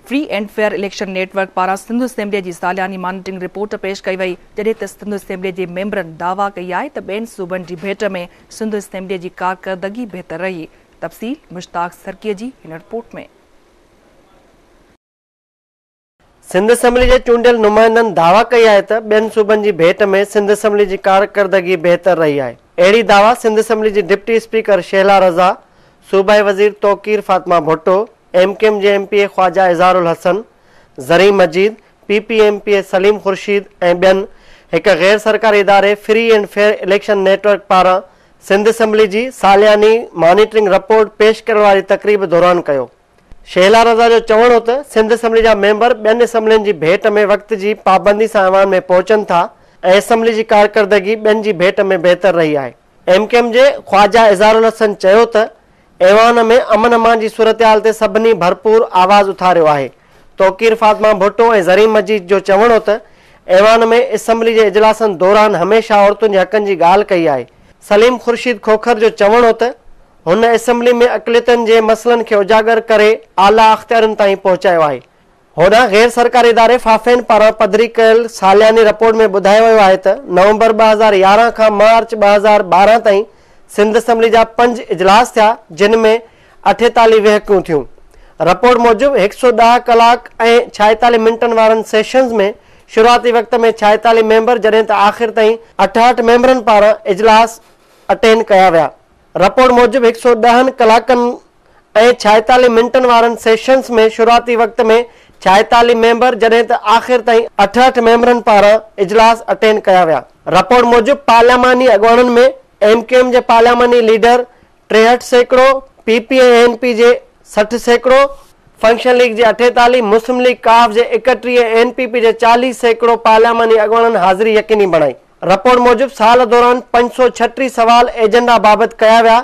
Free and fair election network پاران Sindh assembly جي سالياني مانيٽرنگ رپورٽ پيش ڪئي وئي، جڏهن ته سنڌ اسيمبلي جي ميمبرن دعويٰ ڪئي آهي ته ٻين صوبن جي ڀيٽ ۾ سنڌ اسيمبلي جي ڪارڪردگي بهتر رهي. تفصيل مشتاق سرڪي جي هن رپورٽ ۾. سنڌ اسيمبلي جي چونڊيل نمائندن دعويٰ ڪئي آهي ته ٻين صوبن جي ڀيٽ ۾ سنڌ اسيمبلي جي ڪارڪردگي بهتر رهي آهي. اهڙي دعويٰ سنڌ اسيمبلي جي ڊپٽي اسپيڪر شهلا رضا، صوبائي وزير Tauqeer Fatima Bhutto, M Q M جي M P A Khawaja Izhar ul Hassan, Zareen Majeed, P P M P A Saleem Khurshid ۽ ٻين هڪ غير سرڪاري اداري free and fair election network پاران سنڌ اسيمبلي جي سالياني مانيٽرنگ رپورٽ پيش ڪرڻ واري تقريب دوران ڪيو. شهلا رضا جو چوڻ هو ته سنڌ اسيمبلي جا ميمبر ٻين اسيمبلين جي ڀيٽ ۾ وقت جي پابندي سان ايوان ۾ پهچن ٿا ۽ اسيمبلي جي ڪارڪردگي ٻين جي ڀيٽ ۾ بهتر رهي آهي. ايم ڪيو ايم جي خواجه اظهار الحسن چيو ته ايوان ۾ امن امان جي صورتحال تي سڀني ڀرپور آواز اٿاريو آهي. توقير فاطمه ڀٽو ۽ زرين مجيد جو چوڻ هو ته ايوان ۾ اسيمبلي جي اجلاسن دوران هميشه عورتن جي حقن جي ڳالهه ڪئي آهي. سليم خورشيد کوکر جو چوڻ هو ته هن اسيمبلي ۾ اقليتن جي مسئلن کي اجاگر ڪري اعليٰ اختيارين تائين پهچايو آهي. هوڏانهن غير سرڪاري اداري فافين پاران پڌري ڪيل سالياني رپورٽ ۾ ٻڌايو ويو آهي ته نومبر 2011 کان مارچ 2012 تائين سنڌ اسيمبلي جا پنج اجلاس ٿيا جن ۾ 48 ويهڪون ٿيون. رپورٽ موجب 110 ڪلاڪ ۽ 46 منٽن وارن سيشنز ۾ شروعاتي وقت ۾ 46 ميمبر جڏهن ته آخر تائين 68 ميمبرن پاران اجلاس اٽينڊ ڪيا ويا. رپورٽ موجب هڪ سئو ڏهن ڪلاڪن ۽ ڇائيتاليهه منٽن وارن سيشنز ۾ شروعاتي وقت ۾ ڇائيتاليهه ميمبر جڏهن ته آخر تائين 68 ميمبرن پاران اجلاس اٽينڊ ڪيا ويا. رپورٽ موجب پارلياماني اڳواڻن ۾ ايم ڪيو ايم جي پارلياماني ليڊر 63%، پي پي ۽ اي اين پي جي 60%، فنڪشنل ليگ جي 48، مسلم ليگ قاف جي 31 ۽ اين پي پي جي 40% پارلياماني اڳواڻن حاضري يقيني بڻائي. رپورٽ موجب سال دوران 536 سوال ايجنڊا بابت ڪيا ويا،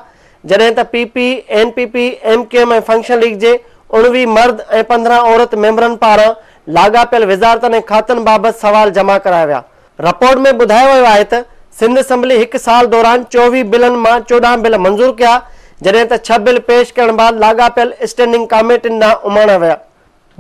جڏهن ته P P, N P P, M Q M ۽ functional league جي 19 مرد ۽ 15 عورت ميمبرن پاران لاڳاپيل وزارتن ۽ کاتن بابت سوال جمع ڪرايا ويا. رپورٽ ۾ ٻڌايو ويو آهي ته سنڌ اسيمبلي هڪ سال دوران 24 بلن مان 14 بل منظور ڪيا، جڏهن ته ڇهه بل پيش ڪرڻ بعد لاڳاپيل اسٽينڊنگ ڪاميٽين ڏانهن اماڻيا ويا.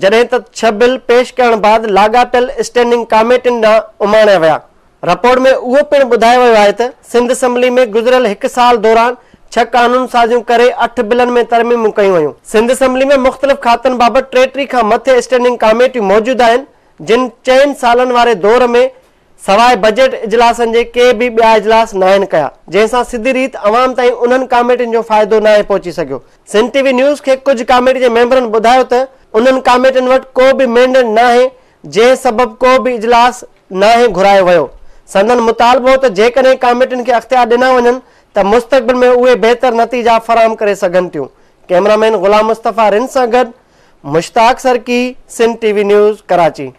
جڏهن ته ڇهه بل پيش ڪرڻ بعد لاڳاپيل اسٽينڊنگ ڪاميٽين ڏانهن اماڻيا ويا. رپورٽ ۾ اهو پڻ ٻڌايو ويو آهي ته سنڌ اسيمبلي ۾ گذريل هڪ سال دوران ڇهه قانون سازيون ڪري اٺ بلن ۾ ترميمون ڪيون ويون. سنڌ اسيمبلي ۾ مختلف کاتن بابت 33 کان مٿي اسٽينڊنگ ڪاميٽيون موجود آهن جن چئن سالن واري دور ۾ سواء بجيٽ اجلاسن جي ڪي به ٻيا اجلاس ناهن ڪيا، جنهن سان سڌي ريت عوام تائين انهن ڪاميٽين جو فائدو ناهي پهچي سگهيو. سنڌ ٽي وي نيوز کي ڪجهه ڪاميٽي جي ميمبرن ٻڌايو ته انهن ڪاميٽين وٽ ڪو به مينڊيٽ ناهي، جنهن سبب ڪو به اجلاس ناهي گهرايو ويو. سندن مطالبو هو ته جيڪڏهن ڪاميٽين کي اختيار ڏنا وڃن ته مستقبل ۾ اهي بهتر نتيجا فراهم ڪري سگهن ٿيون. ڪئميرامين غلام مصطفيٰ رند سان گڏ Mushtaq Sarki, Sindh T V news, Karachi.